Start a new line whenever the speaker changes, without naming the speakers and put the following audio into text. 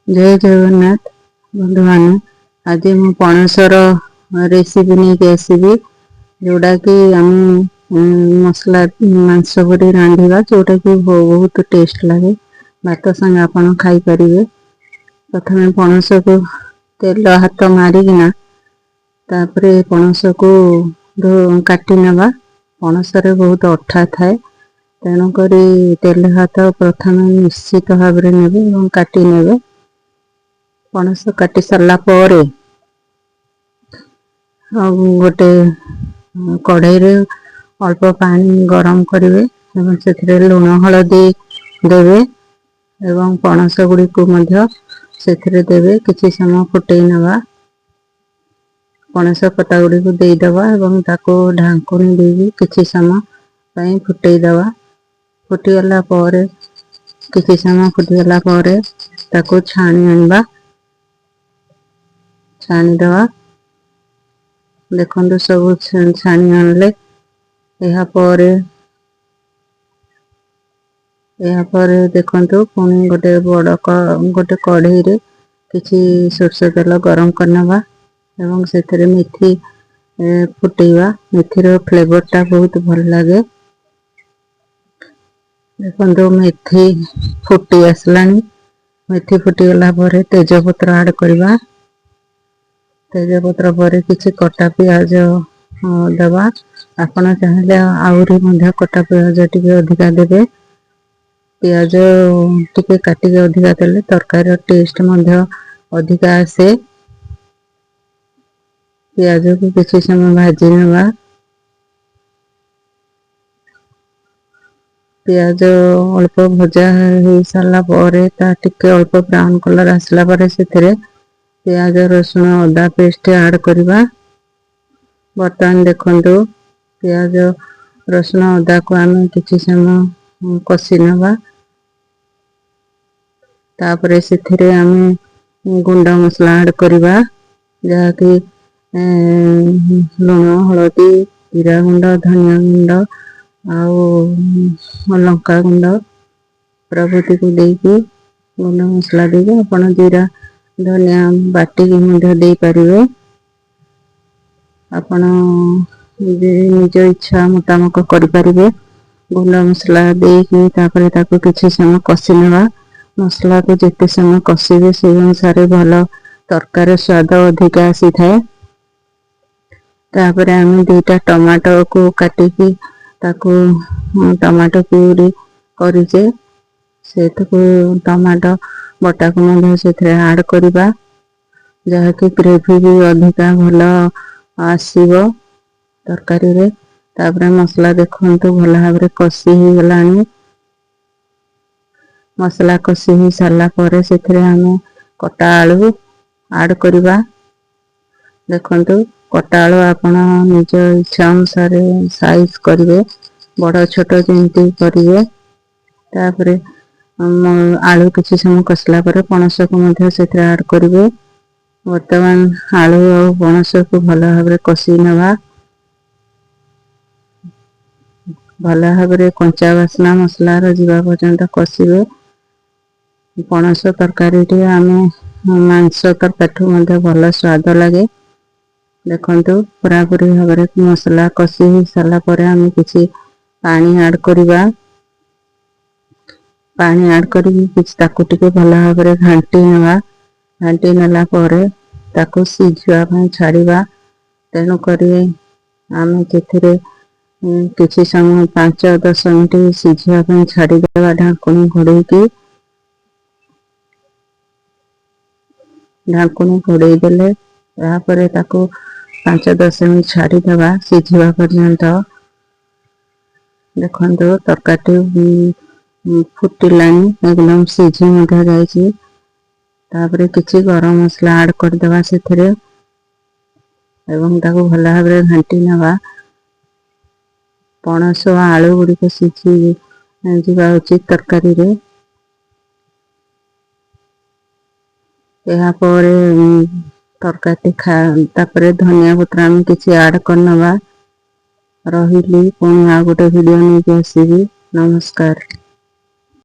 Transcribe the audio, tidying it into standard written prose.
ଜୟ ଜଗନ୍ନାଥ ବନ୍ଧୁମାନେ। ଆଜି ମୁଁ ପଣସର ରେସିପି ନେଇକି ଆସିବି, ଯେଉଁଟାକି ଆମେ ମସଲା ମାଂସ ପରି ରାନ୍ଧିବା, ଯେଉଁଟାକି ବହୁତ ଟେଷ୍ଟ ଲାଗେ। ଭାତ ସାଙ୍ଗେ ଆପଣ ଖାଇପାରିବେ। ପ୍ରଥମେ ପଣସକୁ ତେଲ ହାତ ମାରିକିନା ତାପରେ ପଣସକୁ କାଟି ନେବା। ପଣସରେ ବହୁତ ଅଠା ଥାଏ, ତେଣୁକରି ତେଲ ହାତ ପ୍ରଥମେ ନିଶ୍ଚିତ ଭାବରେ ନେବେ ଏବଂ କାଟି ନେବେ। ପଣସ କାଟି ସାରିଲା ପରେ ଆଉ ଗୋଟେ କଢ଼େଇରେ ଅଳ୍ପ ପାଣି ଗରମ କରିବେ ଏବଂ ସେଥିରେ ଲୁଣ ହଳଦୀ ଦେବେ ଏବଂ ପଣସ ଗୁଡ଼ିକୁ ମଧ୍ୟ ସେଥିରେ ଦେବେ। କିଛି ସମୟ ଫୁଟେଇ ନେବା। ପଣସ କଟା ଗୁଡ଼ିକୁ ଦେଇଦେବା ଏବଂ ତାକୁ ଢାଙ୍କୁଣୀ ଦେଇକି କିଛି ସମୟ ପାଇଁ ଫୁଟେଇ ଦେବା। ଫୁଟିଗଲା ପରେ, କିଛି ସମୟ ଫୁଟିଗଲା ପରେ ତାକୁ ଛାଣି ଆଣିବା, ଛାଣିଦେବା। ଦେଖନ୍ତୁ, ସବୁ ଛାଣି ଆଣିଲେ। ଏହାପରେ ଦେଖନ୍ତୁ, ପୁଣି ଗୋଟେ ବଡ଼ ଗୋଟେ କଢ଼େଇରେ କିଛି ସୋରିଷ ତେଲ ଗରମ କରିନେବା ଏବଂ ସେଥିରେ ମେଥି ଫୁଟେଇବା। ମେଥିର ଫ୍ଲେଭରଟା ବହୁତ ଭଲ ଲାଗେ। ଦେଖନ୍ତୁ, ମେଥି ଫୁଟି ଆସିଲାଣି। ମେଥି ଫୁଟିଗଲା ପରେ ତେଜପତ୍ର ଆଡ୍ କରିବା। ତେଜପତ୍ର ପରେ କିଛି କଟା ପିଆଜ ଦେବା। ଆପଣ ଚାହିଁଲେ ଆହୁରି ମଧ୍ୟ କଟା ପିଆଜ ଟିକେ ଅଧିକା ଦେବେ। ପିଆଜ ଟିକେ କାଟିକି ଅଧିକା ଦେଲେ ତରକାରୀର ଟେଷ୍ଟ ମଧ୍ୟ ଅଧିକା ଆସେ। ପିଆଜକୁ କିଛି ସମୟ ଭାଜି ନେବା। ପିଆଜ ଅଳ୍ପ ଭଜା ହେଇ ସାରିଲା ପରେ, ତା ଟିକେ ଅଳ୍ପ ବ୍ରାଉନ କଲର ଆସିଲା ପରେ ସେଥିରେ ପିଆଜ, ରସୁଣ, ଅଦା ପେଷ୍ଟ ଆଡ୍ କରିବା। ବର୍ତ୍ତମାନ ଦେଖନ୍ତୁ, ପିଆଜ, ରସୁଣ, ଅଦାକୁ ଆମେ କିଛି ସମୟ କଷି ନେବା। ତାପରେ ସେଥିରେ ଆମେ ଗୁଣ୍ଡ ମସଲା ଆଡ୍ କରିବା, ଯାହାକି ଲୁଣ, ହଳଦୀ, ଜିରା ଗୁଣ୍ଡ, ଧନିଆ ଗୁଣ୍ଡ ଆଉ ଲଙ୍କା ଗୁଣ୍ଡ ପ୍ରଭୃତିକୁ ଦେଇକି, ଗୁଣ୍ଡ ମସଲା ଦେଇକି, ଆପଣ ଜିରା ଧନିଆ ବାଟିକି ମଧ୍ୟ ଦେଇପାରିବେ। ଆପଣ ନିଜ ଇଚ୍ଛା ମୁତାବକ କରିପାରିବେ। ଗୁଣ୍ଡ ମସଲା ଦେଇକି ତାପରେ ତାକୁ କିଛି ସମୟ କଷି ନେବା। ମସଲାକୁ ଯେତେ ସମୟ କଷିବେ, ସେଇ ଅନୁସାରେ ଭଲ ତରକାରୀ ସ୍ୱାଦ ଅଧିକା ଆସିଥାଏ। ତାପରେ ଆମେ ଦୁଇଟା ଟମାଟୋକୁ କାଟିକି ତାକୁ ଟମାଟୋ ପିଉରି କରିଛେ, ସେଥିକୁ ଟମାଟୋ ବଟାକୁ ମଧ୍ୟ ସେଥିରେ ଆଡ୍ କରିବା, ଯାହାକି ଗ୍ରେଭି ବି ଅଧିକା ଭଲ ଆସିବ ତରକାରୀରେ। ତାପରେ ମସଲା ଦେଖନ୍ତୁ, ଭଲ ଭାବରେ କଷି ହେଇଗଲାଣି। ମସଲା କଷି ହେଇ ସାରିଲା ପରେ ସେଥିରେ ଆମେ କଟା ଆଳୁ ଆଡ୍ କରିବା। ଦେଖନ୍ତୁ, କଟା ଆଳୁ ଆପଣ ନିଜ ଇଚ୍ଛା ଅନୁସାରେ ସାଇଜ କରିବେ, ବଡ଼ ଛୋଟ ଯେମିତି କରିବେ। ତାପରେ ଆଳୁ କିଛି ସମୟ କଷିଲା ପରେ ପଣସକୁ ମଧ୍ୟ ସେଥିରେ ଆଡ୍ କରିବେ। ବର୍ତ୍ତମାନ ଆଳୁ ଆଉ ପଣସକୁ ଭଲ ଭାବରେ କଷି ନେବା। ଭଲ ଭାବରେ କଞ୍ଚା ବାସ୍ନା ମସଲାର ଯିବା ପର୍ଯ୍ୟନ୍ତ କଷିବେ। ପଣସ ତରକାରୀଟି ଆମେ ମାଂସ ତରକାରୀଠୁ ମଧ୍ୟ ଭଲ ସ୍ୱାଦ ଲାଗେ। ଦେଖନ୍ତୁ, ପୁରାପୁରି ଭାବରେ ମସଲା କଷି ହେଇ ସାରିଲା ପରେ ଆମେ କିଛି ପାଣି ଆଡ୍ କରିବା। ପାଣି ଆଡ୍ କରିକି କିଛି ତାକୁ ଟିକେ ଭଲ ଭାବରେ ଘାଣ୍ଟି ନେବା। ଘାଣ୍ଟି ନେଲା ପରେ ତାକୁ ସିଝିବା ପାଇଁ ଛାଡ଼ିବା। ତେଣୁକରି ଆମେ ସେଥିରେ କିଛି ସମୟ, 5-10 ମିନିଟ୍ ସିଝିବା ପାଇଁ ଛାଡ଼ିଦେବା ଢାଙ୍କୁଣୀ ଘୋଡ଼େଇକି। ଢାଙ୍କୁଣୀ ଘୋଡ଼େଇ ଦେଲେ, ତାପରେ ତାକୁ 5-10 ମିନିଟ୍ ଛାଡ଼ିଦେବା ସିଝିବା ପର୍ଯ୍ୟନ୍ତ। ଦେଖନ୍ତୁ, ତରକାରୀଟି ଫୁଟିଲାଣି, ଏକଦମ ସିଝି ମଧ୍ୟ ଯାଇଛି। ତାପରେ କିଛି ଗରମ ମସଲା ଆଡ୍ କରିଦେବା ସେଥିରେ ଏବଂ ତାକୁ ଭଲ ଭାବରେ ଘାଣ୍ଟି ନେବା। ପଣସ, ଆଳୁ ଗୁଡ଼ିକ ସିଝି ଯିବା ଉଚିତ ତରକାରୀରେ। ଏହାପରେ ତରକାରୀଟି ତାପରେ ଧନିଆ ପତ୍ର ଆମେ କିଛି ଆଡ୍ କରିନେବା। ରହିଲି, ପୁଣି ଆଉ ଗୋଟେ ଭିଡ଼ିଓ ନେଇକି ଆସିବି। ନମସ୍କାର।